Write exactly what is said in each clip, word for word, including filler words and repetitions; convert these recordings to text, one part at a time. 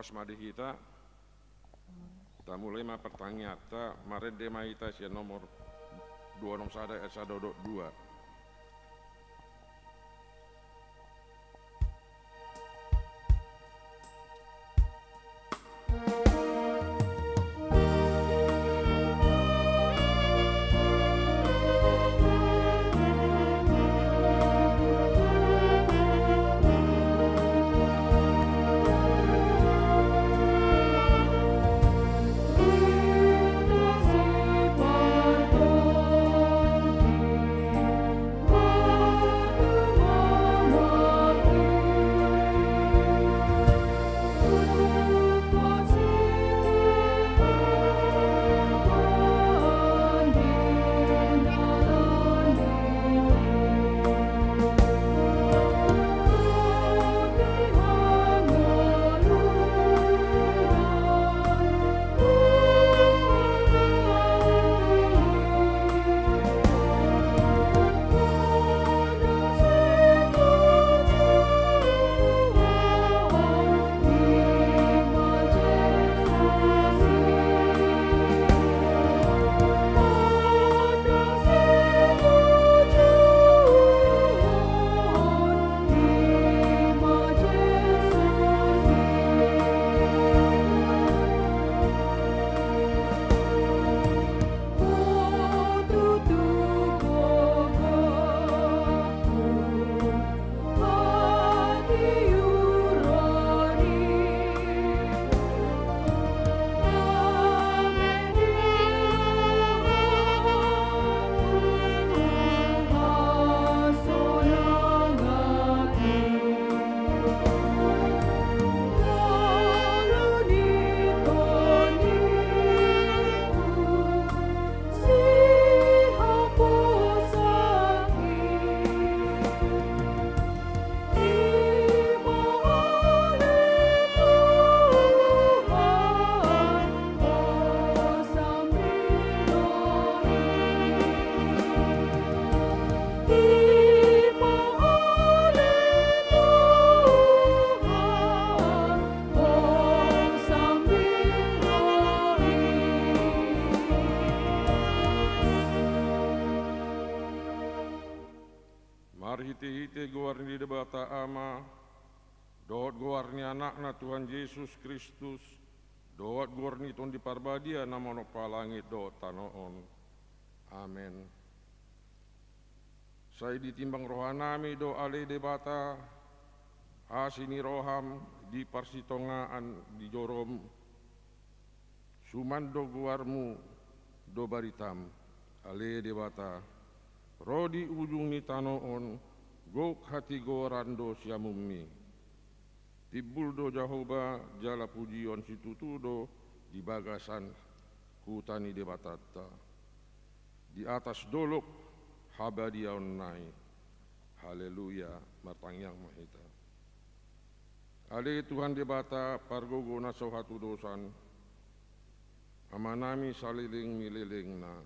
Horas ma di hita. Tamulai ma partangianganta, marende ma hita sian nomor dua onom sada ayat sada dohot dua. Marhitehite goar ni Debata Ama, dohot goar ni Anakna Tuhan Jesus Kristus, dohot goar ni Tondi Parbadia na manompa langit dohot tano on. Amen. Sai ditimbang rohanami do ale Debata, asi ni roham di parsitongaan ni jorom, suman do goarmu do baritam, ale Debata, ro di ujung ni tano on, gok hatigoran do siamunmi. Timbul do Jahowa jala pujion situtu do di bagasan huta ni Debatanta, di atas dolok habadiaonna i. Haleluya, martangiang ma hita. Ale Tuhan Debata, pargogo na so hatudosan, Amanami saleleng ni lelengna.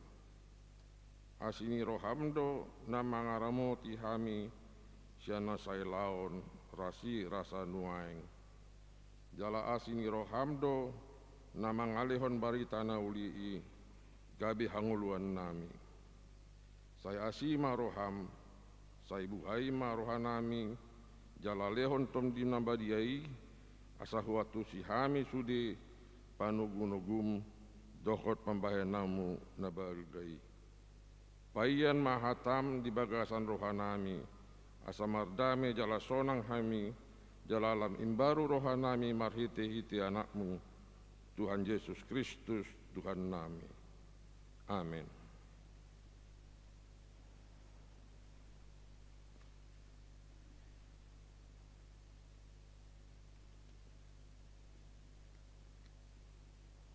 Asi ni roham do na mangaramoti hami sian na sai laon rasi rasa nuaeng. Jala asi ni roham do na mangalehon barita na uli i gabe hangoluannami. Sai asi ma roham, sai buhai ma rohanami, jala lehon Tondi na Badia i, asa huantusi hami sude panogunogum dohot pambahenanmu na balga i. Paian ma hatam di bagasan rohanami, asa mardame jala sonang hami, jala lam imbaru rohanami marhitehite Anakmu, Tuhan Jesus Kristus, Tuhannami. Amen.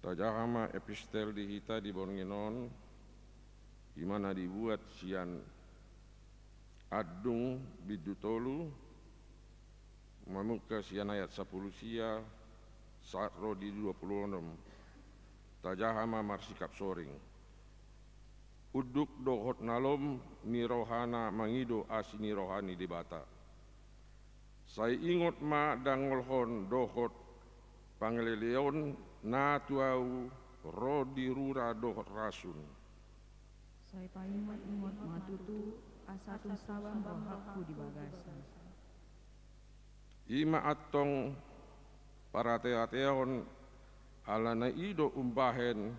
Tajaha ma epistel di hita di borngin on, i ma na dibuat sian Andung bindu tolu, mamungka sian ayat sampulu sia sahat ro di dua pulu onom. Tajaha ma marsikap soring. Unduk dohot na lom ni rohana mangido asi ni roha ni Debata. Sai ingot ma dangolhon dohot pangeleleon na tu ahu ro di rura dohot rasun. Sai paingot-ingot ma tutu, asa tung sabar rohangku di bagasna. I ma antong parate-ateon, alana i do umbahen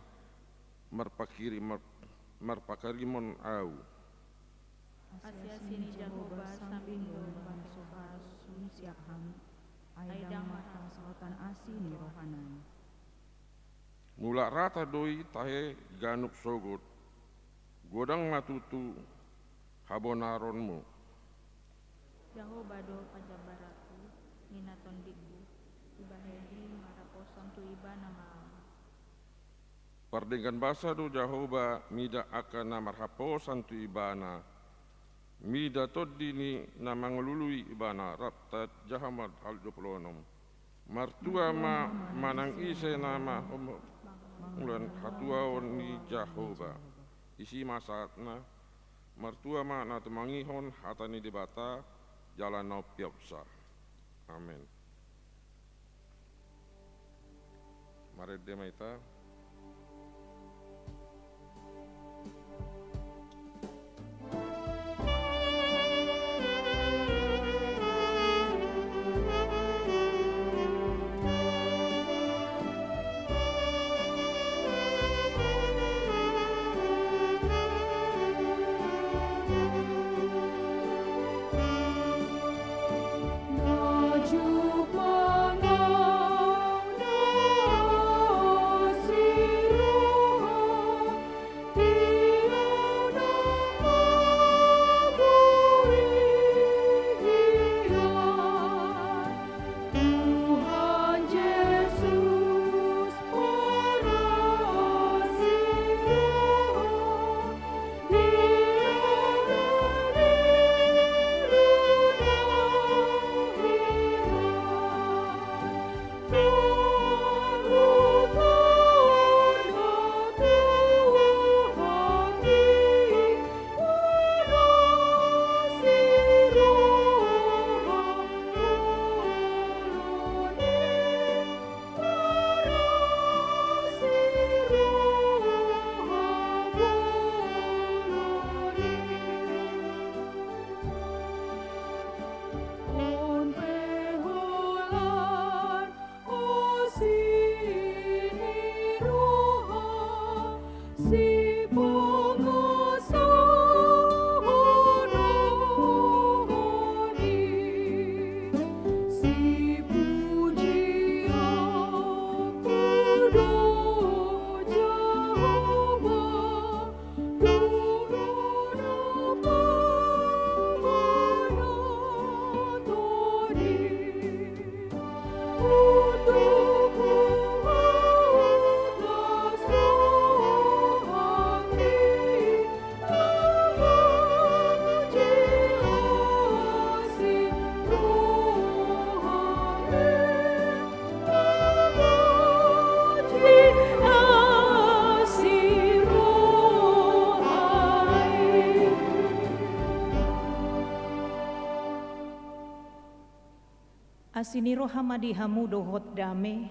marpangkiri-, mar-, marpangkirimon ahu. Asi-asi ni Jahowa sambing do umbahen so harus siap hami, ai ndang marhasohotan asi ni rohana i. Mulak rata do i tahe ganup sogot, godang ma tutu habonaronmu. Jahowa do pajambaranku, ninna tondingku, ibahen i marhaposan tu Ibana ma ahu. Pardenggan basa do Jahowa mida angka na marhaposan tu Ibana, mida tondi ni na mangalului Ibana. Rap tajaha ma ayat dua pulu onom. Martua ma manang ise na ma-, mangula hatuaon ni Jahowa. Disi ma sahatna. Martua ma na tumangihon hata ni Debata jala na umpeopsa. Amen. Marende ma hita. Asi ni roha ma di hamu dohot dame,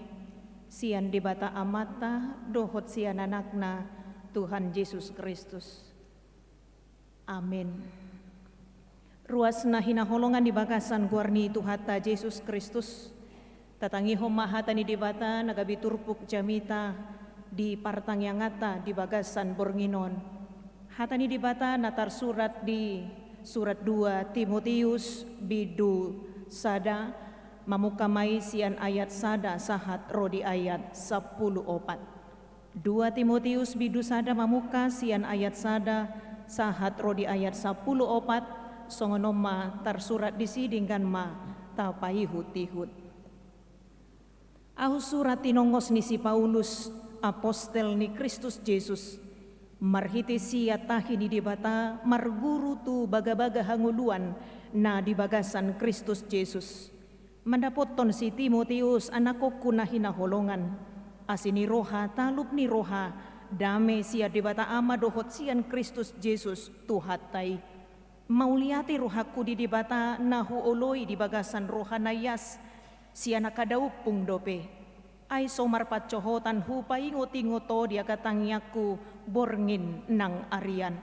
sian Debata Amanta dohot sian Anakna, Tuhan Jesus Kristus. Amen. Ruas na hinaholongan di bagasan goar ni Tuhanta Jesus Kristus, tatangihon ma hata ni Debata na gabe turpuk jamita di partangianganta di bagasan borngin on. Hata ni Debata na tarsurat di surat dua Timoteus bindu sada, mamungka ma i sian ayat sada sahat ro di ayat sampulu opat. Dua Timoteus bindu sada mamungka sian ayat sada sahat ro di ayat sampulu opat, songon on ma tarsurat disi, denggan ma tapaihut-ihut. Ahu surat tinongos ni si Paulus, apostel ni Kristus Jesus, marhite sian tahi ni Debata marguru tu bagabaga hangoluan na di bagasan Kristus Jesus. Mandapothon si Timoteus, anakkonku na hinaholongan, asi ni roha, talup ni roha, dame sian Debata Ama dohot sian Kristus Jesus, Tuhanta i. Mauliate rohangku di Debata na huoloi di bagasan roha na ias, sian angka daompung dope. Ai so marpansohotan hupaingot-ingot Ho di angka tangiangku borngin nang arian.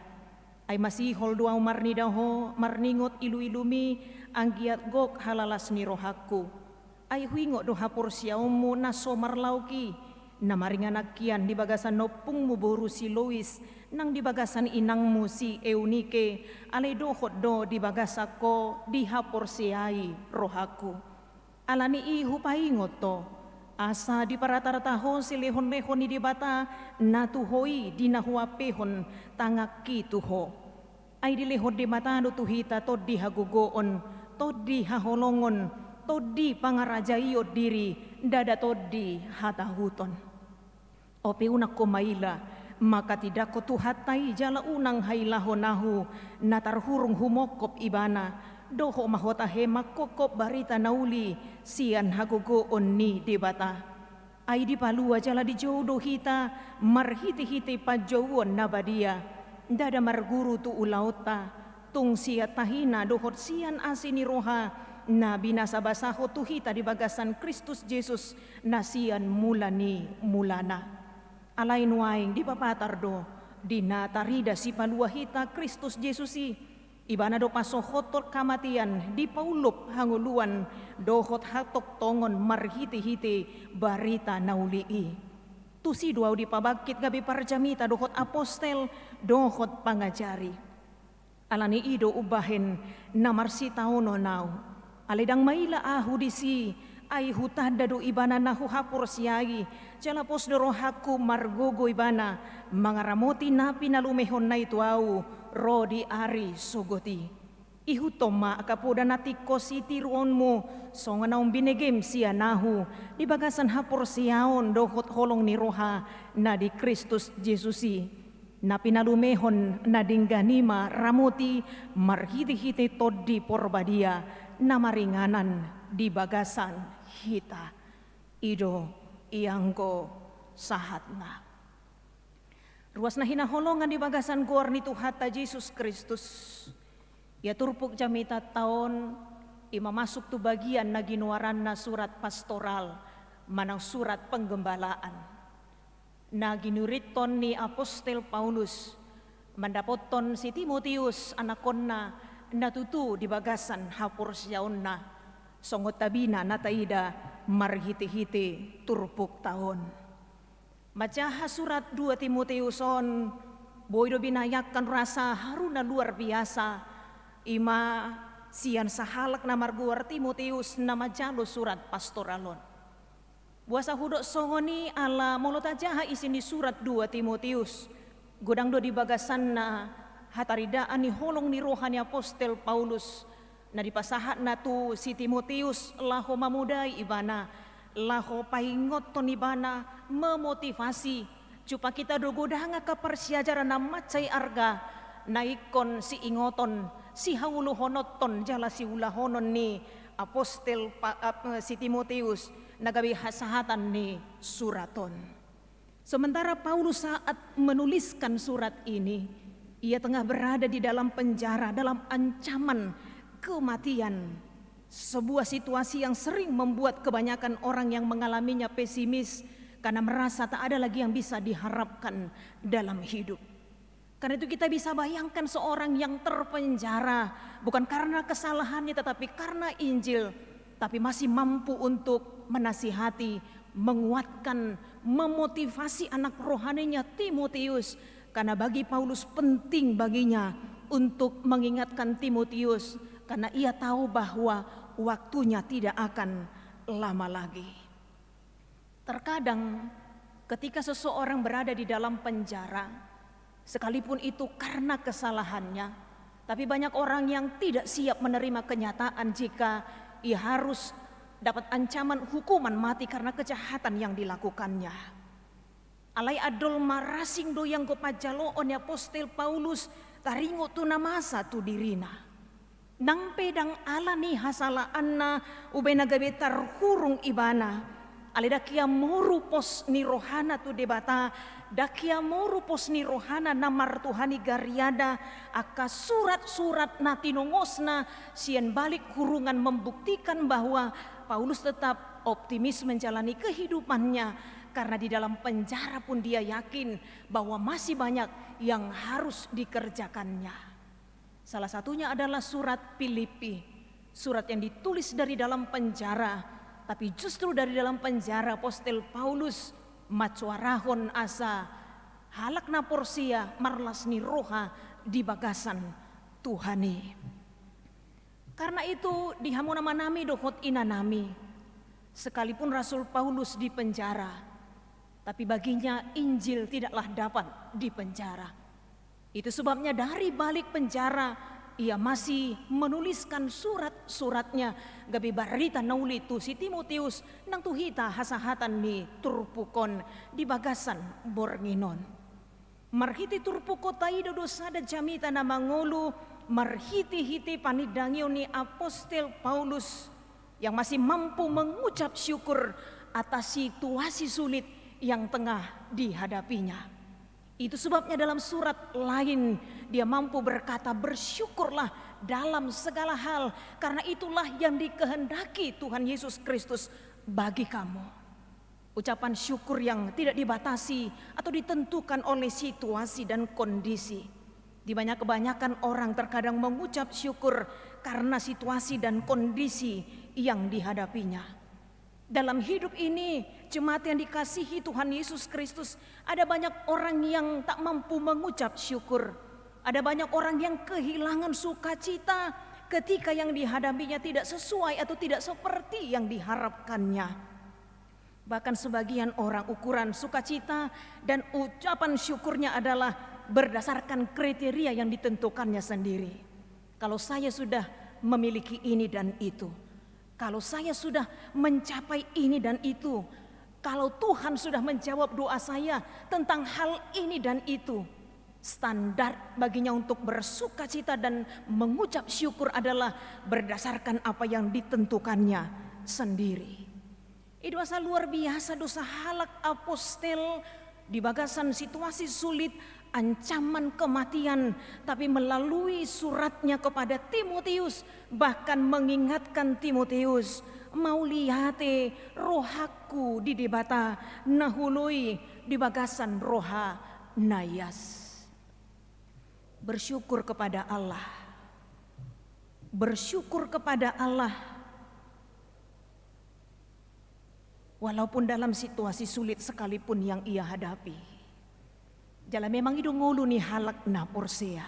Ai masihol do ahu marnida Ho, marningot ilu-iluMi, anggiat gok halalas ni rohangku. Ai huingot do haporseaonMu na so marlaok i, na maringanan hian di bagasan ompungMu boru si Lois, nang di bagasan inangMu si Eunike, alai dohot do di bagasan Ho dihaporseai rohangku. Ala ni i hupaingot Ho, asa diparatarata Ho silehon-lehon ni Debata na tu Ho i di na huampehon tanganki tu Ho. Ai dilehon Debata do tu hita tondi hagogoon, tondi haholongon, tondi pangarajaion diri, ndada tondi hatahuton. Ope unang ho maila, manghatindanghon Tuhanta i jala unang hailahon ahu, na tarhurung humongkop Ibana, dohot ma ho tahe manghophop barita na uli sian hagogoon ni Debata. Ai dipalua jala dijou do hita marhite-hite panjouon na badia, ndada marguru tu ulaonta, tung sian tahina dohot sian asi ni roha na binasa-basahon tu hita di bagasan Kristus Jesus na sian mula ni mulana. Alai nuaeng dipapatar do di na tarida Sipalua hita Kristus Jesus i, Ibana do pasohothon hamatian dipaulop hangoluan dohot hatongtongon marhite-hite barita na uli i. Tusi do ahu dipabangkit gabe parjamita dohot apostel dohot pangajari. Ala ni i do umbahen na marsitaonon ahu. Alai ndang maila ahu disi, ai hutanda do Ibana na huhaporseai, jala pos do rohangku margogo Ibana, mangaramoti na pinalumehonna i tu ahu, ro di ari sogot i. Ihuthon ma angka poda na tingkos i tiruonmu, songon na umbinegem sian ahu, di bagasan haporseaon dohot holong ni roha na di Kristus Jesus i. Na pinalumehon na denggan i ma ramoti marhite-hite Tondi Porbadia na maringanan di bagasan hita. I do ianggo sahatna. Ruas na hinaholongan di bagasan goar ni Tuhanta Jesus Kristus. Ia turpuk jamitanta on, i ma masuk tu bagian na ginoaranna surat pastoral, manang surat penggembalaan. Na ginurithon ni apostel Paulus, mandapothon si Timoteus anakkonna na tutu di bagasan haporseaonna, songon tabina na taida marhite-hite turpukta on. Manjaha surat dua Timoteus on, boi do binayangkan rasa haru na luar biasa, i ma sian sahalak na margoar Timoteus na manjalo surat pastoral on. Boasa hudok songon i ala molo tajaha isi ni surat dua Timoteus, godang do di bagasanna hataridaan ni holong ni roha ni apostel Paulus, na dipasahatna tu si Timoteus laho mamodai ibana, laho paingothon ibana, memotivasi, jumpa hita do godang angka parsiajaran na mansai arga, na ingkon siingoton, sihauluhononhon jala siulahonon ni apostel pa-, ap-, si Timoteus, na gabe hasahatan ni surat on. Sementara Paulus saat menuliskan surat ini, ia tengah berada di dalam penjara, dalam ancaman kematian. Sebuah situasi yang sering membuat kebanyakan orang yang mengalaminya pesimis karena merasa tak ada lagi yang bisa diharapkan dalam hidup. Karena itu kita bisa bayangkan seorang yang terpenjara, bukan karena kesalahannya tetapi karena Injil, tapi masih mampu untuk menasihati, menguatkan, memotivasi anak rohaninya Timoteus. Karena bagi Paulus penting baginya untuk mengingatkan Timoteus, karena ia tahu bahwa waktunya tidak akan lama lagi. Terkadang ketika seseorang berada di dalam penjara, sekalipun itu karena kesalahannya, tapi banyak orang yang tidak siap menerima kenyataan jika ia harus dapat ancaman hukuman mati karena kejahatan yang dilakukannya. Alai andorang marasing do ianggo panjaloon ni apostel Paulus, taringot tu na masa tu dirina. Nang pe ndang ala ni hasalaanna, umbahen na gabe tarhurung ibana. Alai ndang hea moru pos ni rohana tu Debata, ndang hea moru pos ni rohana na martuhani gariada, angka surat-surat na tinongosna sian balik hurungan membuktikan bahwa Paulus tetap optimis menjalani kehidupannya, karena di dalam penjara pun dia yakin bahwa masih banyak yang harus dikerjakannya. Salah satunya adalah surat Filipi, surat yang ditulis dari dalam penjara, tapi justru dari dalam penjara apostel Paulus mansuarahon asa halak na porsea marlas ni roha di bagasan Tuhan i. Karena itu, di hamu amanami dohot inanami, sekalipun Rasul Paulus di penjara, tapi baginya Injil tidaklah dapat di penjara. Itu sebabnya dari balik penjara, ia masih menuliskan surat-suratnya gabe barita na uli tu si Timoteus, nang tu hita hasahatan ni turpuk on di bagasan borngin on. Marhite turpuk on taida do sada jamita na mangolu marhite-hite panindangion ni apostel Paulus yang masih mampu mengucap syukur atas situasi sulit yang tengah dihadapinya. Itu sebabnya dalam surat lain dia mampu berkata, "Bersyukurlah dalam segala hal, karena itulah yang dikehendaki Tuhan Yesus Kristus bagi kamu." Ucapan syukur yang tidak dibatasi atau ditentukan oleh situasi dan kondisi. Di banyak kebanyakan orang terkadang mengucap syukur karena situasi dan kondisi yang dihadapinya. Dalam hidup ini, jemaat yang dikasihi Tuhan Yesus Kristus, ada banyak orang yang tak mampu mengucap syukur. Ada banyak orang yang kehilangan sukacita ketika yang dihadapinya tidak sesuai atau tidak seperti yang diharapkannya. Bahkan sebagian orang ukuran sukacita dan ucapan syukurnya adalah berdasarkan kriteria yang ditentukannya sendiri. Kalau saya sudah memiliki ini dan itu, kalau saya sudah mencapai ini dan itu, kalau Tuhan sudah menjawab doa saya tentang hal ini dan itu, standar baginya untuk bersukacita dan mengucap syukur adalah berdasarkan apa yang ditentukannya sendiri. I do asa luar biasa do sahalak apostel di bagasan situasi sulit, ancaman kematian, tapi melalui suratnya kepada Timoteus, bahkan mengingatkan Timoteus, "Mauliate rohangku di Debata, na huoloi di bagasan roha na ias." Bersyukur kepada Allah. Bersyukur kepada Allah walaupun dalam situasi sulit sekalipun yang ia hadapi. Jala memang i do ngolu ni halak na porsea.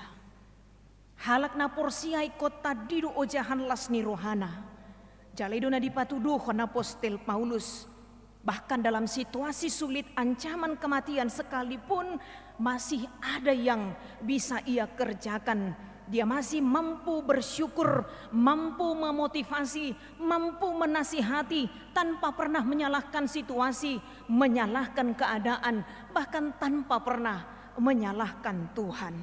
Halak na porsea ingkon tadi do ojahan las ni rohana. Jala i do na dipatuduhon apostel Paulus. Bahkan dalam situasi sulit, ancaman kematian sekalipun, masih ada yang bisa ia kerjakan. Dia masih mampu bersyukur, mampu memotivasi, mampu menasihati, tanpa pernah menyalahkan situasi, menyalahkan keadaan, bahkan tanpa pernah menyalahkan Tuhan.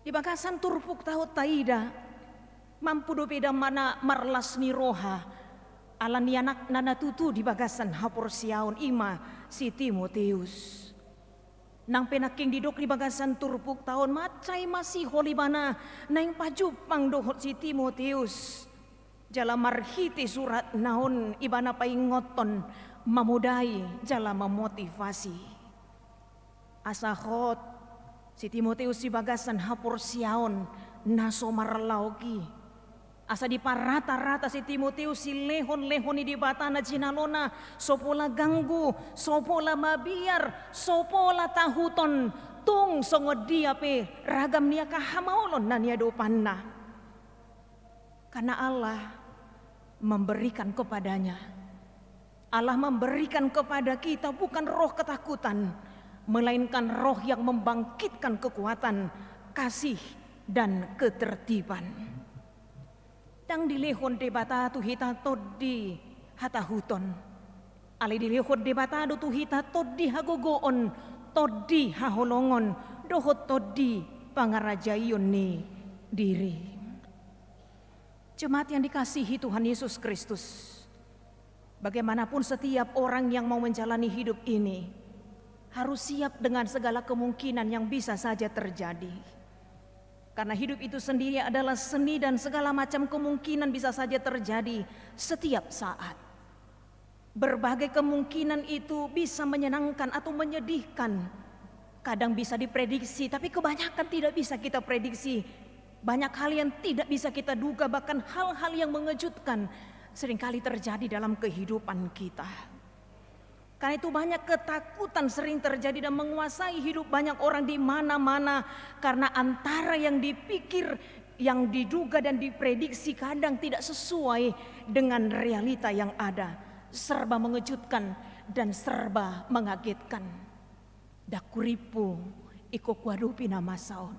Di bagasan turpukta on taida, mampu dope damang na marlas ni roha, ala ni anakna na tutu di bagasan haporseaon, i ma si Timoteus. Nang pe nangkin didok di bagasan turpukta on, mansai masihol ibana naeng pajumpang dohot si Timoteus. Jala marhite suratna on ibana paingothon, mamodai jala mamotivasi. Asa hot si Timoteus di bagasan haporseaon na so marlaok i. Asa diparatarata si Timoteus silehonlehon ni Debata na jinalona, so pola ganggu, so pola mabiar, so pola tahuton, tung songon dia pe ragam ni angka hamaolon na niadopanna. Karena Allah memberikan kepadanya, Allah memberikan kepada kita bukan roh ketakutan, melainkan roh yang membangkitkan kekuatan, kasih, dan ketertiban. Ndang dilehon Debata tu hita tondi hatahuton. Alai dilehon Debata do tu hita tondi hagogoon, tondi haholongon, dohot tondi pangarajaion ni diri. Jemaat yang dikasihi Tuhan Yesus Kristus, bagaimanapun setiap orang yang mau menjalani hidup ini harus siap dengan segala kemungkinan yang bisa saja terjadi. Karena hidup itu sendiri adalah seni dan segala macam kemungkinan bisa saja terjadi setiap saat. Berbagai kemungkinan itu bisa menyenangkan atau menyedihkan. Kadang bisa diprediksi, tapi kebanyakan tidak bisa kita prediksi. Banyak hal yang tidak bisa kita duga, bahkan hal-hal yang mengejutkan seringkali terjadi dalam kehidupan kita. Karena itu banyak ketakutan sering terjadi dan menguasai hidup banyak orang di mana-mana, karena antara yang dipikir, yang diduga dan diprediksi kadang tidak sesuai dengan realita yang ada. Serba mengejutkan dan serba mengagetkan. Ndang hurimpu ingkon huadopi na masa on.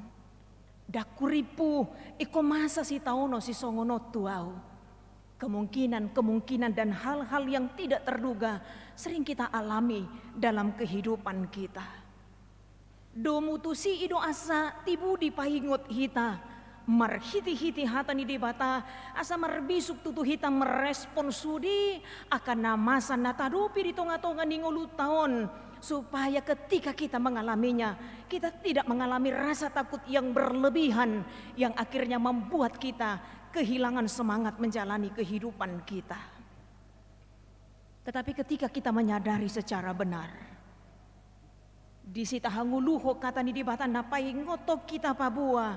Ndang hurimpu ingkon masa sitaonon sisongon on tu ahu. Kemungkinan-kemungkinan dan hal-hal yang tidak terduga sering kita alami dalam kehidupan kita. Domu tusi i do asa tibu dipaingot hita marhitehite hata ni Debata, asa marbisuk tutu hita merespon sude angka na masa na tadopi di tongatonga ni ngolunta on, supaya ketika kita mengalaminya, kita tidak mengalami rasa takut yang berlebihan yang akhirnya membuat kita kehilangan semangat menjalani kehidupan kita. Tetapi ketika kita menyadari secara benar, disi tahangoluhon hata ni Debata na paingothon hita paboa,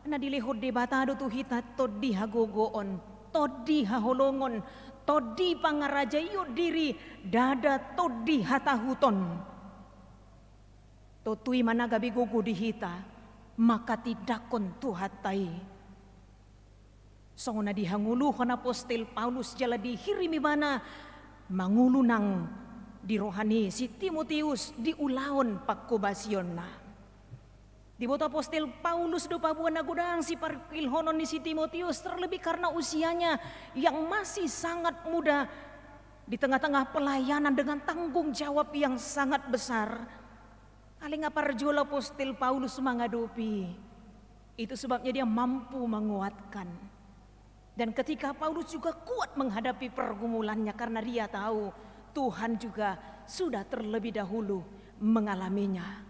na dilehon Debata do tu hita tondi hagogoon, tondi haholongon, tondi pangarajaion diri, ndada tondi hatahuton. Tontu i ma na gabe gogo di hita manghatindanghon Tuhanta i. Songon na dihangoluhon apostel Paulus jala dihirim ibana mangolu nang di roha ni si Timoteus di ulaon panghobasionna. Diboto apostel Paulus do paboa na godang siparungkilhonon ni si Timoteus, terlebih karena usianya yang masih sangat muda di tengah-tengah pelayanan dengan tanggung jawab yang sangat besar. Alai nga parjolo apostel Paulus mangadopi. Itu sebabnya dia mampu menguatkan. Dan ketika Paulus juga kuat menghadapi pergumulannya karena dia tahu Tuhan juga sudah terlebih dahulu mengalaminya.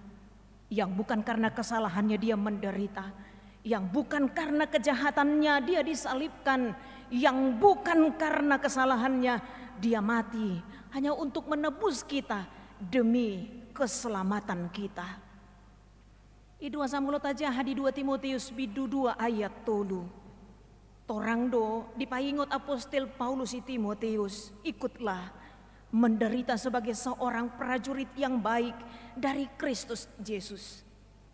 Yang bukan karena kesalahannya dia menderita, yang bukan karena kejahatannya dia disalibkan, yang bukan karena kesalahannya dia mati, hanya untuk menebus kita demi keselamatan kita. I do asa molo tajaha di dua Timoteus bindu dua ayat tolu. Torang do dipaingot apostel Paulus i Timoteus, ikutlah menderita sebagai seorang prajurit yang baik dari Kristus Yesus.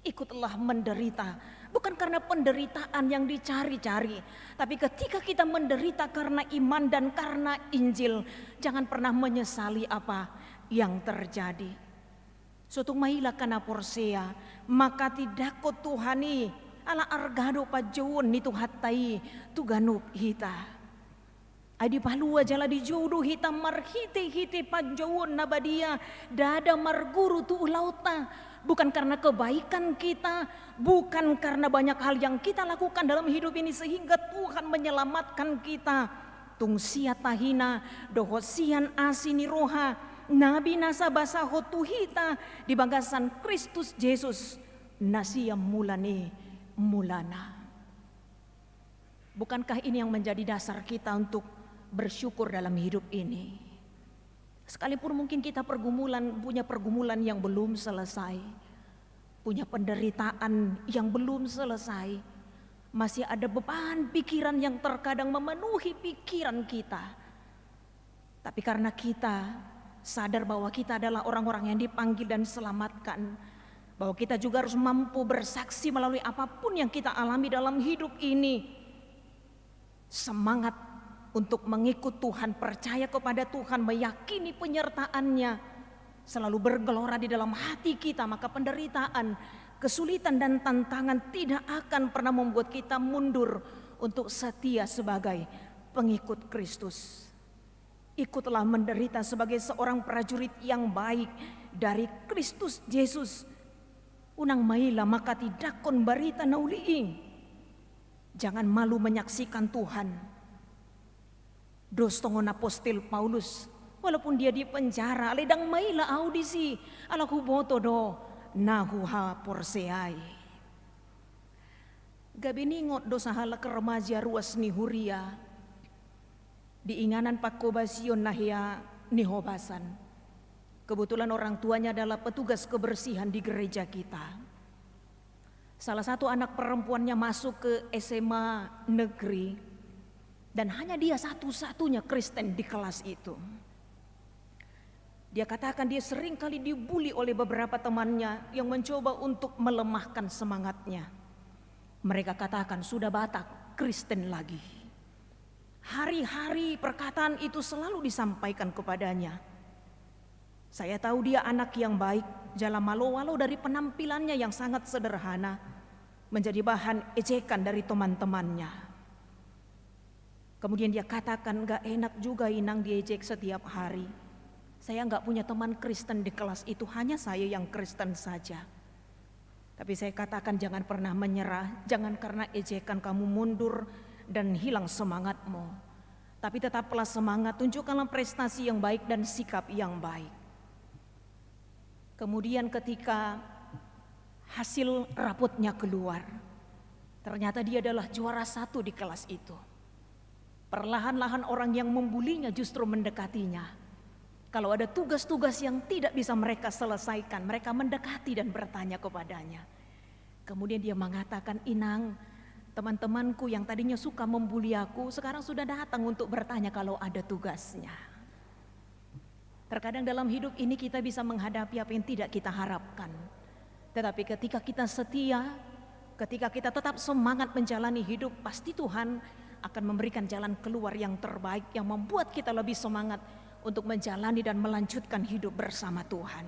Ikutlah menderita, bukan karena penderitaan yang dicari-cari, tapi ketika kita menderita karena iman dan karena Injil, jangan pernah menyesali apa yang terjadi. Sotung maila angka na porsea, manghatindanghon Tuhan i, ala arga do panjouon ni Tuhanta i tu ganup hita. Ai dipalua jala dijou do hita marhitehite panjouon na badia, ndada marguru tu ulaonta, bukan karena kebaikan kita, bukan karena banyak hal yang kita lakukan dalam hidup ini sehingga Tuhan menyelamatkan kita. Tung sian tahina dohot sian asi ni roha na binasabasahon tu hita di bagasan Kristus Jesus na sian mula ni mulana. Bukankah ini yang menjadi dasar kita untuk bersyukur dalam hidup ini? Sekalipun mungkin kita pergumulan, punya pergumulan yang belum selesai, punya penderitaan yang belum selesai, masih ada beban pikiran yang terkadang memenuhi pikiran kita. Tapi karena kita sadar bahwa kita adalah orang-orang yang dipanggil dan diselamatkan, bahwa kita juga harus mampu bersaksi melalui apapun yang kita alami dalam hidup ini. Semangat untuk mengikut Tuhan, percaya kepada Tuhan, meyakini penyertaan-Nya, selalu bergelora di dalam hati kita, maka penderitaan, kesulitan, dan tantangan tidak akan pernah membuat kita mundur untuk setia sebagai pengikut Kristus. Ikutlah menderita sebagai seorang prajurit yang baik dari Kristus Jesus. Unang maila manghatindanghon barita na uli i. Jangan malu menyaksikan Tuhan. Dos songon apostel Paulus, walaupun dia di penjara, alai ndang maila ahu disi, ala huboto do na huhaporseai. Gabe ningot do sahalak remaja ruas ni huria di inganan pangkobasion na hea ni hobasan. Kebetulan orang tuanya adalah petugas kebersihan di gereja kita. Salah satu anak perempuannya masuk ke S M A negeri, dan hanya dia satu-satunya Kristen di kelas itu. Dia katakan dia sering kali dibully oleh beberapa temannya yang mencoba untuk melemahkan semangatnya. Mereka katakan, "Sudah Batak, Kristen lagi." Hari-hari perkataan itu selalu disampaikan kepadanya. Saya tahu dia anak yang baik, jala malo-walo dari penampilannya yang sangat sederhana, menjadi bahan ejekan dari teman-temannya. Kemudian dia katakan, "Gak enak juga, Inang, diejek setiap hari. Saya nggak punya teman Kristen di kelas itu, hanya saya yang Kristen saja." Tapi saya katakan, "Jangan pernah menyerah, jangan karena ejekan kamu mundur dan hilang semangatmu. Tapi tetaplah semangat, tunjukkanlah prestasi yang baik dan sikap yang baik." Kemudian ketika hasil rapotnya keluar, ternyata dia adalah juara satu di kelas itu. Perlahan-lahan orang yang membulinya justru mendekatinya. Kalau ada tugas-tugas yang tidak bisa mereka selesaikan, mereka mendekati dan bertanya kepadanya. Kemudian dia mengatakan, "Inang, teman-temanku yang tadinya suka membuli aku, sekarang sudah datang untuk bertanya kalau ada tugasnya." Terkadang dalam hidup ini kita bisa menghadapi apa yang tidak kita harapkan. Tetapi ketika kita setia, ketika kita tetap semangat menjalani hidup, pasti Tuhan akan memberikan jalan keluar yang terbaik, yang membuat kita lebih semangat untuk menjalani dan melanjutkan hidup bersama Tuhan.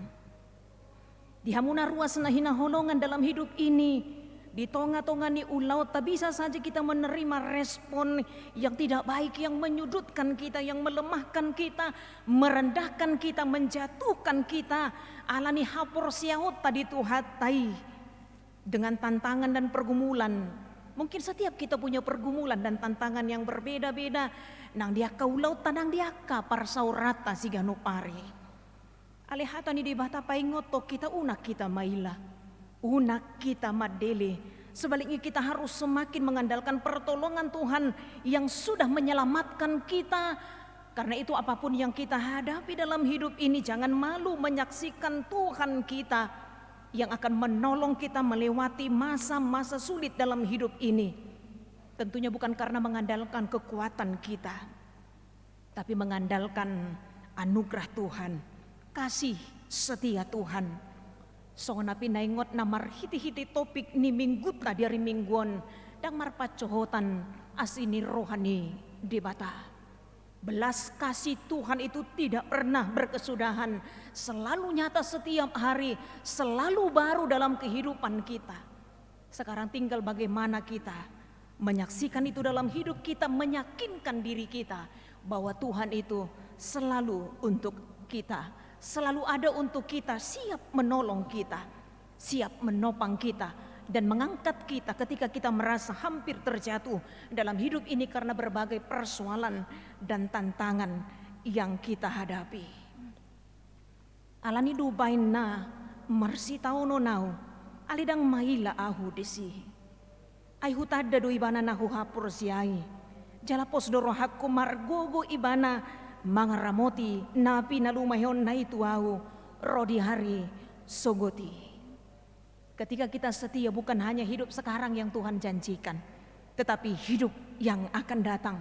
Di hamu na ruas na hinaholongan dalam hidup ini, di tonga-tonga ni ulaonta bisa saja kita menerima respon yang tidak baik, yang menyudutkan kita, yang melemahkan kita, merendahkan kita, menjatuhkan kita, ala ni haporseaonta di Tuhanta i. Dengan tantangan dan pergumulan. Mungkin setiap kita punya pergumulan dan tantangan yang berbeda-beda. Nang di angka ulaonta, nang di angka parsaoranta siganup ari. Alai hata ni Debata paingothon hita, unang hita maila, unang hita mandele. Sebaliknya, kita harus semakin mengandalkan pertolongan Tuhan yang sudah menyelamatkan kita. Karena itu, apapun yang kita hadapi dalam hidup ini, jangan malu menyaksikan Tuhan kita yang akan menolong kita melewati masa-masa sulit dalam hidup ini. Tentunya bukan karena mengandalkan kekuatan kita, tapi mengandalkan anugerah Tuhan, kasih setia Tuhan. Songon na pinaingot na marhite-hite topik ni minggunta di ari Minggu on, ndang marpansohotan asi ni roha ni Debata. Belas kasih Tuhan itu tidak pernah berkesudahan, selalu nyata setiap hari, selalu baru dalam kehidupan kita. Sekarang tinggal bagaimana kita menyaksikan itu dalam hidup kita, meyakinkan diri kita bahwa Tuhan itu selalu untuk kita, selalu ada untuk kita, siap menolong kita, siap menopang kita, dan mengangkat kita ketika kita merasa hampir terjatuh dalam hidup ini karena berbagai persoalan dan tantangan yang kita hadapi. Ala ni i do umbahen marsitaonon ahu, alai ndang maila ahu disi. Ai hutanda do Ibana na huhaporseai, jala pos do rohangku margogo Ibana mangaramoti na pinalumehonna i tu ahu ro di ari sogot i. Ketika kita setia, bukan hanya hidup sekarang yang Tuhan janjikan, tetapi hidup yang akan datang.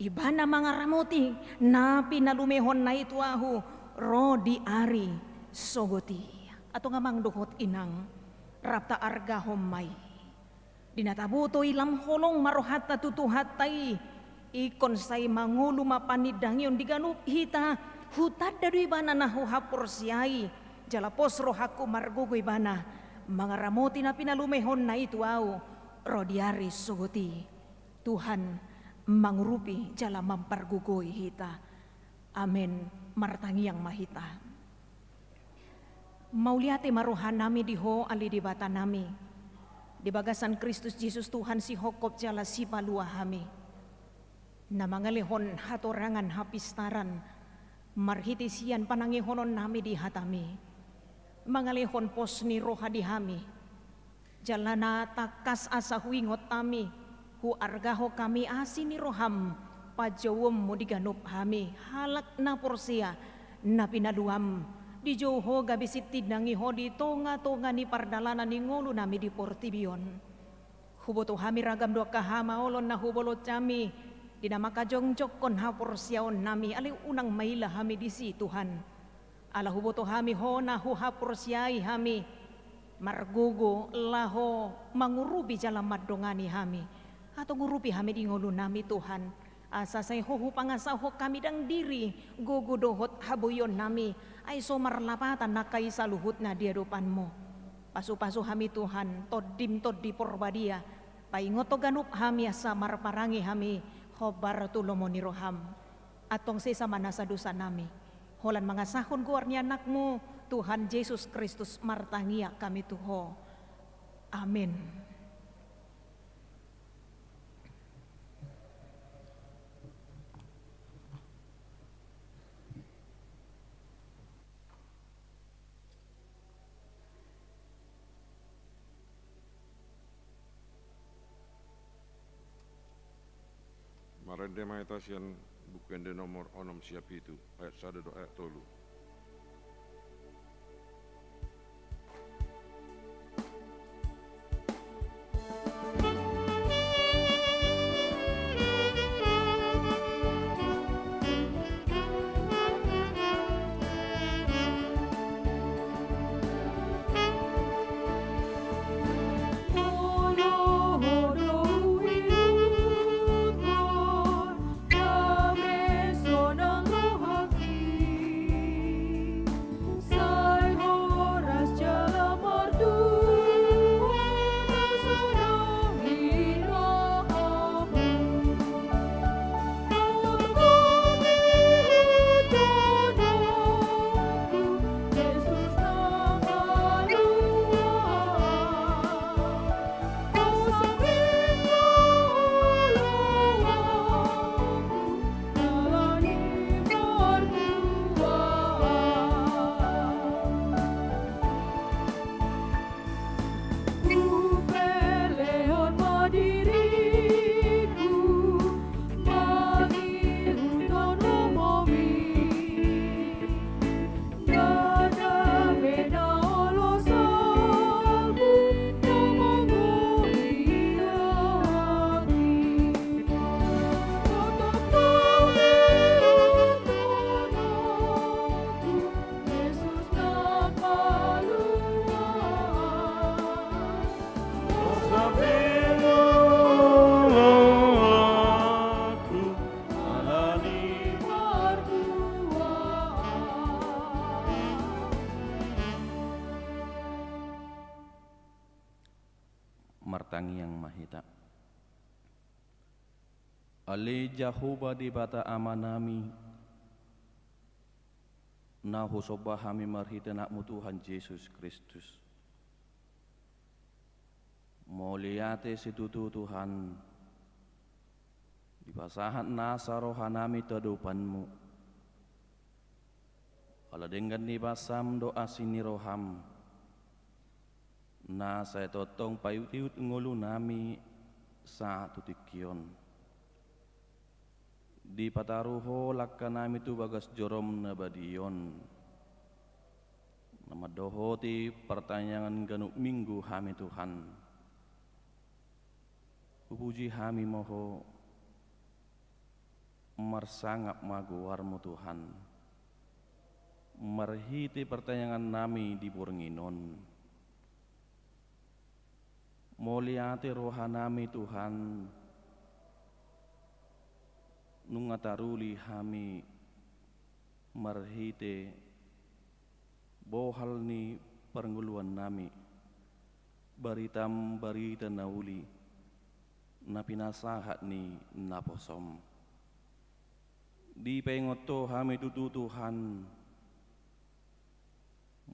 Ibana mangaramoti na pinalumehonna i tu ahu ro di ari sogot i. Antong amang dohot inang, rap taargahon ma i. Di na taboto i, lam holong ma rohanta tu Tuhanta i, ingkon sai mangolu ma panindangion di ganup hita. Hutanda do Ibana na huhaporseai, jala pos rohangku margogo Ibana mangaramoti na pinalumehonna i tu ahu ro di ari sogot i. Tuhan mangurupi jala mampargogoi hita. Amen. Martangiang ma hita. Mauliate ma rohanami di Ho, ale Debatanami, di bagasan Kristus Jesus Tuhan, sihophop jala sipalua hami, na mangalehon hatorangan hapistaran marhite sian panangihononnami di hataMi, mangalehon pos ni roha di hami, Jala na tangkas asa huingot hami, huargahon hami asi ni roham, pajouonmu di ganup hami, halak na porsea, na pinaluam, dijou ho gabe sintindangi ho di tongatonga ni pardalanan ni ngolunami di portibi on. Huboto hami ragam do angka hamaolon na hubolon hami, di na mangkajongjonghon haporseaonnami, alai unang maila hami disi Tuhan. Ala huboto hami ho na huhaporseai hami, margogo laho mangurupi jala mandongani hami. Antong urupi hami di ngolunami Tuhan. Asa sai ho hupangasahon hami ndang diri, gogo dohot haboionnami, ai so marlapatan angka i saluhutna di adopanmu. Pasupasu hami Tuhan, Tondim Tondi Porbadia, paingothon ganup hami asa marparange hami hombar tu lomo ni roham. Antong sesa ma nasa dosanami. Holan mangasahon goar ni Anakmu, Tuhan Jesus Kristus, martangiang hami tu Ho. Amin. Marende ma hita sian Buku Ende nomor onom siap pitu, ayat sada dohot ayat tolu. Martangiang ma hita. Ale Jahowa Debata Amanami, na husomba hami marhite Anakmu Tuhan Jesus Kristus. Mauliate situtu Tuhan, dipasahat nasa rohanami tu adopanMu. Ala denggan ni basaM dohot asi ni rohaM, na sai tongtong paihutihut ngolunami sahat tu tingki on. Dipataru Ho langkanami tu bagas joroM na badia on, na mandohoti partangiangan ganup minggu hami Tuhan. Hupuji hami ma Ho, marsangap ma goarMu Tuhan, marhite partangiangannami di borngin on. Mauliate rohanami Tuhan, nunga taruli hami marhite bohal ni parngoluannami, baritam barita na uli, na pinasahat ni naposoM. Dipaingot Ho hami tutu Tuhan,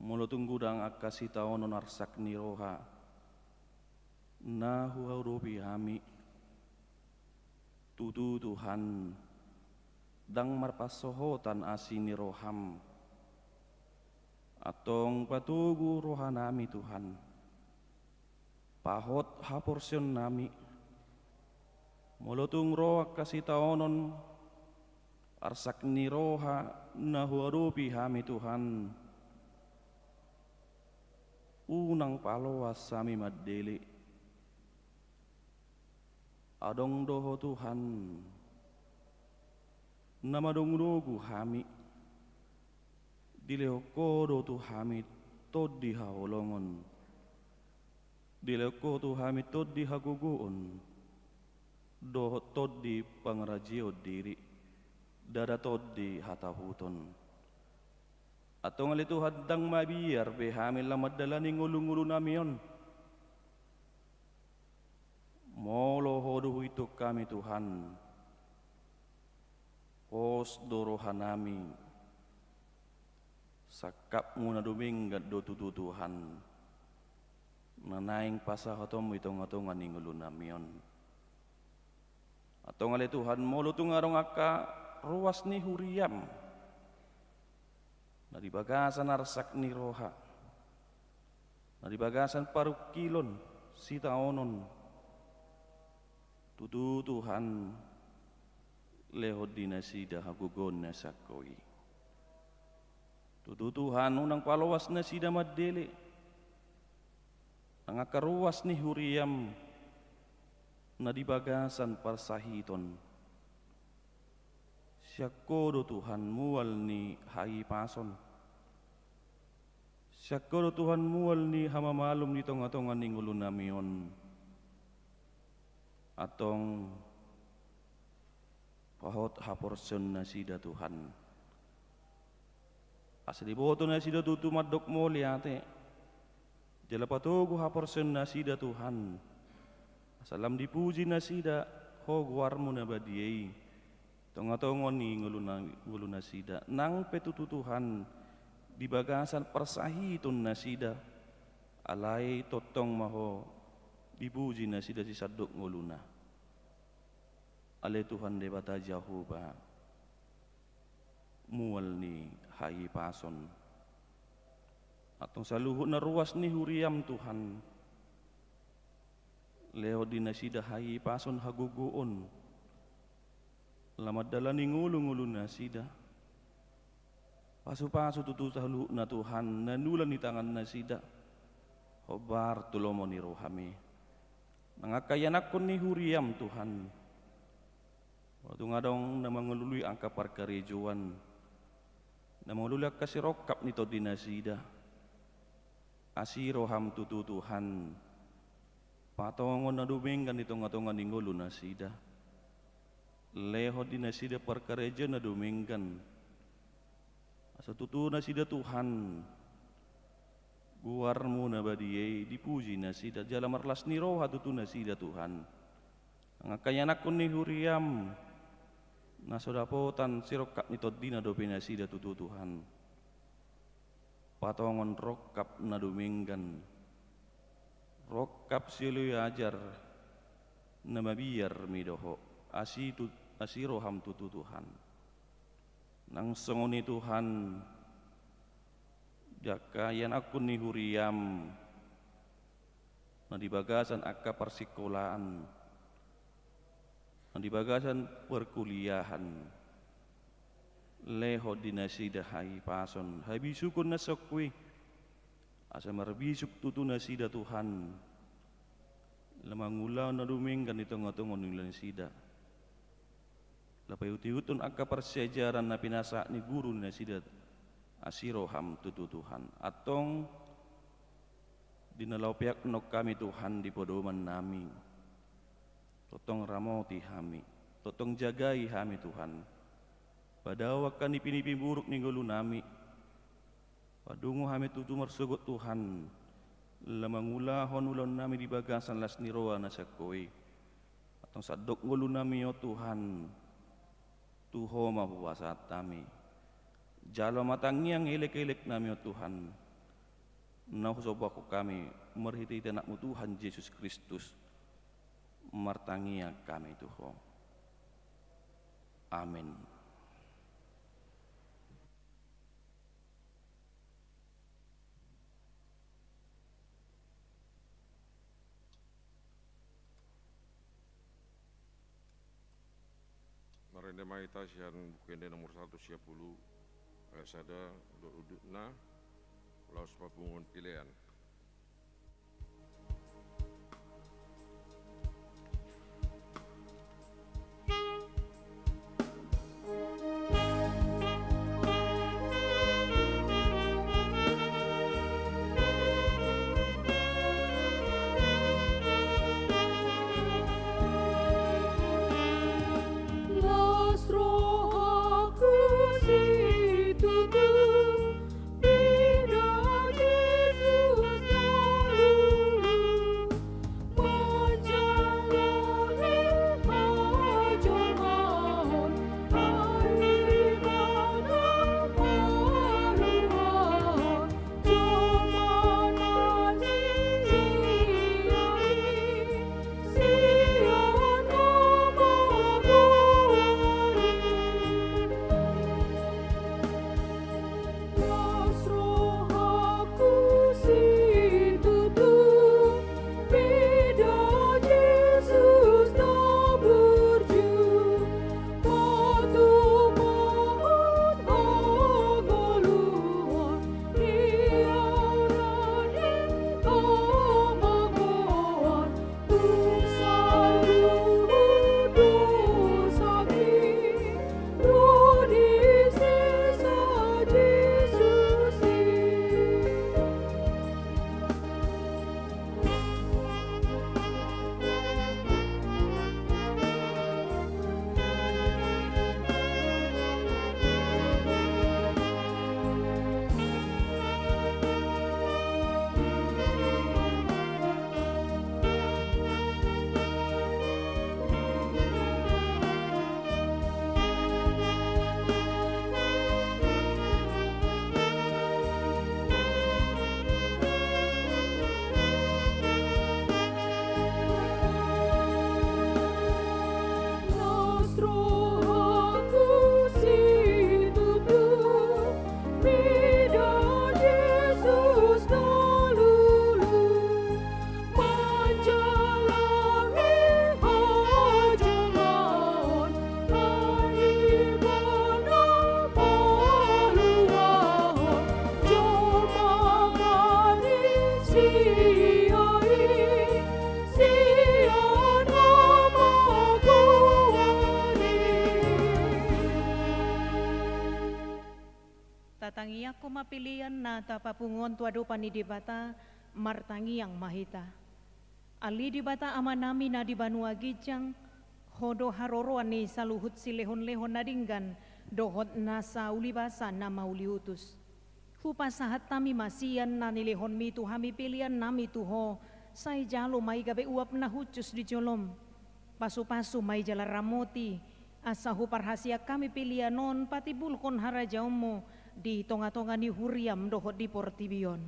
molo tung godang angka sitaonon arsak ni roha na huadopi hami, tutu Tuhan, ndang marpansohotan asi ni rohaM. Antong patogu rohanami Tuhan, Pahot haporseonnami, molo tung ro angka sitaonon arsak ni roha na huadopi hami Tuhan, unang paloas hami mandele. Adong do Ho Tuhan, na madogudogu hami. Dilehon Ho do tu hami tondi haholongon. Dilehon Ho tu hami tondi hagogoon, dohot tondi pangrajeon diri, ndada tondi hatahuton. Antong ale Tuhan, ndang mabiar be hami lam mandalani ngolungolunami on. Molo Ho do huitehon hami Tuhan, pos do rohanami. Sangkapmu na dumenggan do tutu Tuhan, na naeng pasahatonmu di tongatonga ni ngolunami on. Antong ale Tuhan, molo tung adong angka ruas ni huriam na di bagasan arsak ni roha, na di bagasan parungkilon, sitaonon, tutu Tuhan, lehon di nasida hagogoon na sian Ho i. Tutu Tuhan, unang paloas nasida mandele. Nang angka ruas ni huriam na di bagasan parsahiton, sian Ho do Tuhan mual ni hahipason. Sian Ho do Tuhan mual ni hamamalum di tongatonga ni ngolunami on. Antong pahot haporseon nasida Tuhan, asa diboto nasida tutu mandok mauliate. Jala patogu haporseon nasida Tuhan, asa lam dipuji nasida Ho goarmu na badia i tongatonga ni ngoluna, ngolu nasida. Nang pe tutu Tuhan, di bagasan parsahiton nasida, alai tongtong ma Ho dipuji nasida sisandok ngoluna. Ale Tuhan Debata Jahowa, mual ni hahipason. Antong saluhutna ruas ni huriam Tuhan, lehon di nasida hahipason hagogoon, lam mandalani ngolungolu nasida. Pasupasu tutu saluhutna Tuhan na niula ni tangan nasida, hombar tu lomo ni rohami. Nang angka ianakhon ni huriam Tuhan, molo tung adong na mangalului angka parkarejoan, na mangalului angka sirongkap ni tondi nasida, asi roham tutu Tuhan, patongon na dumenggan di tongatonga ni ngolu nasida. Lehon di nasida parkarejoan na dumenggan, asa tutu nasida Tuhan, goarmu na badia i dipuji nasida, jala marlas ni roha tutu nasida Tuhan. Nang angka ianakhon ni huriam, na so dapotan sirongkap ni tondina dope nasida tutu Tuhan, patongon rongkap na dumenggan, rongkap silehon ajar na mabiar mi do Ho, asi tu, asi roham tutu Tuhan. Nang songon i Tuhan, di angka ianakhon ni huriam, na di bagasan angka parsikolaan, na di bagasan perkuliahan, lehon di nasida hahipason, habisuhon na sian Ho i, asa marbisuk tutu nasida Tuhan, lam mangulahon na dumenggan di tongatonga ni ngolu nasida. Lam paihutihuthon angka parsiajaran na pinasahat ni guru nasida, asi roham tutu Tuhan. Antong di na laho peakhon hami Tuhan di podomannami, tongtong ramoti hami, tongtong jagai hami Tuhan. Padao angka nipinipi buruk ni ngolunami. Padungo hami tutu marsogot Tuhan, lam mangulahon ulaonnami di bagasan las ni roha na sian Ho i. Antong sandok ngolunami on Tuhan, tu Ho ma hupasahat hami. Jalo ma tangiang elekeleknami on Tuhan, na husombahon hami marhitehite Anakmu Tuhan Jesus Kristus, martangiang hami tu Ho. Amen. Ende ma hita sian Buku Ende nomor saratus sia pulu, ayat sada dohot undukna, laos papunguhon pelean. Tatangiangkon ma pelean na tapapunguhon tu adopan ni Debata, martangiang ma hita. Ale Debata Amanami na di banua ginjang, Ho do haroroan ni saluhut silehonlehon na denggan dohot nasa ulibasa na mauliutus. Hupasahat hami ma sian na nilehonmi tu hami peleannami tu Ho, sai jalo ma i gabe uap na hushus di jolom. Pasupasu ma i jala ramoti, asa huparhaseang hami pelean on patimbulhon harajaonmu di tongatonga ni huriam dohot di portibi on.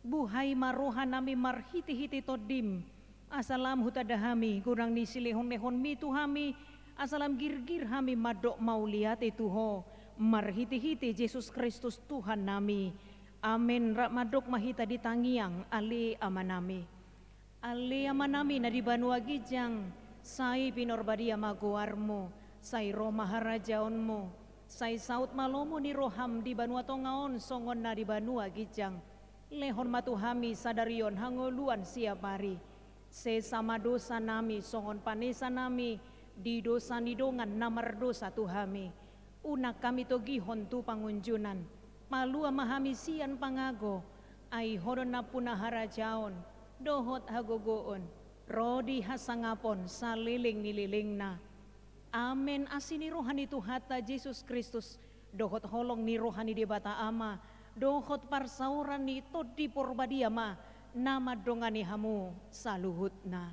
Buhai ma rohanami marhitehite Tondim, asa lam hutanda hami godang ni silehonlehonmi tu hami, asa lam girgir hami mandok mauliate tu Ho, marhitehite Jesus Kristus Tuhannami. Amen. Rap mandok ma hita di tangiang, Ale Amanami. Ale Amanami na di banua ginjang, sai pinarbadia ma goarmu, sai ro ma harajaonmu, sai saut ma lomo ni roham di banua tonga on songon na di banua ginjang. Lehon ma tu hami sadari on hangoluan siapari. Sesa ma dosanami songon panesanami di dosa ni dongan na mardosa tu hami. Unang hami togihon tu pangunjunan. Palua ma hami sian pangago. Ai Ho do nampuna harajaon, dohot hagogoon, ro di hasangapon saleleng ni lelengna. Amen. Asi ni roha ni Tuhanta Jesus Kristus, dohot holong ni roha ni Debata Ama, dohot parsaoran ni Tondi Porbadia ma na mandongani hamu saluhutna.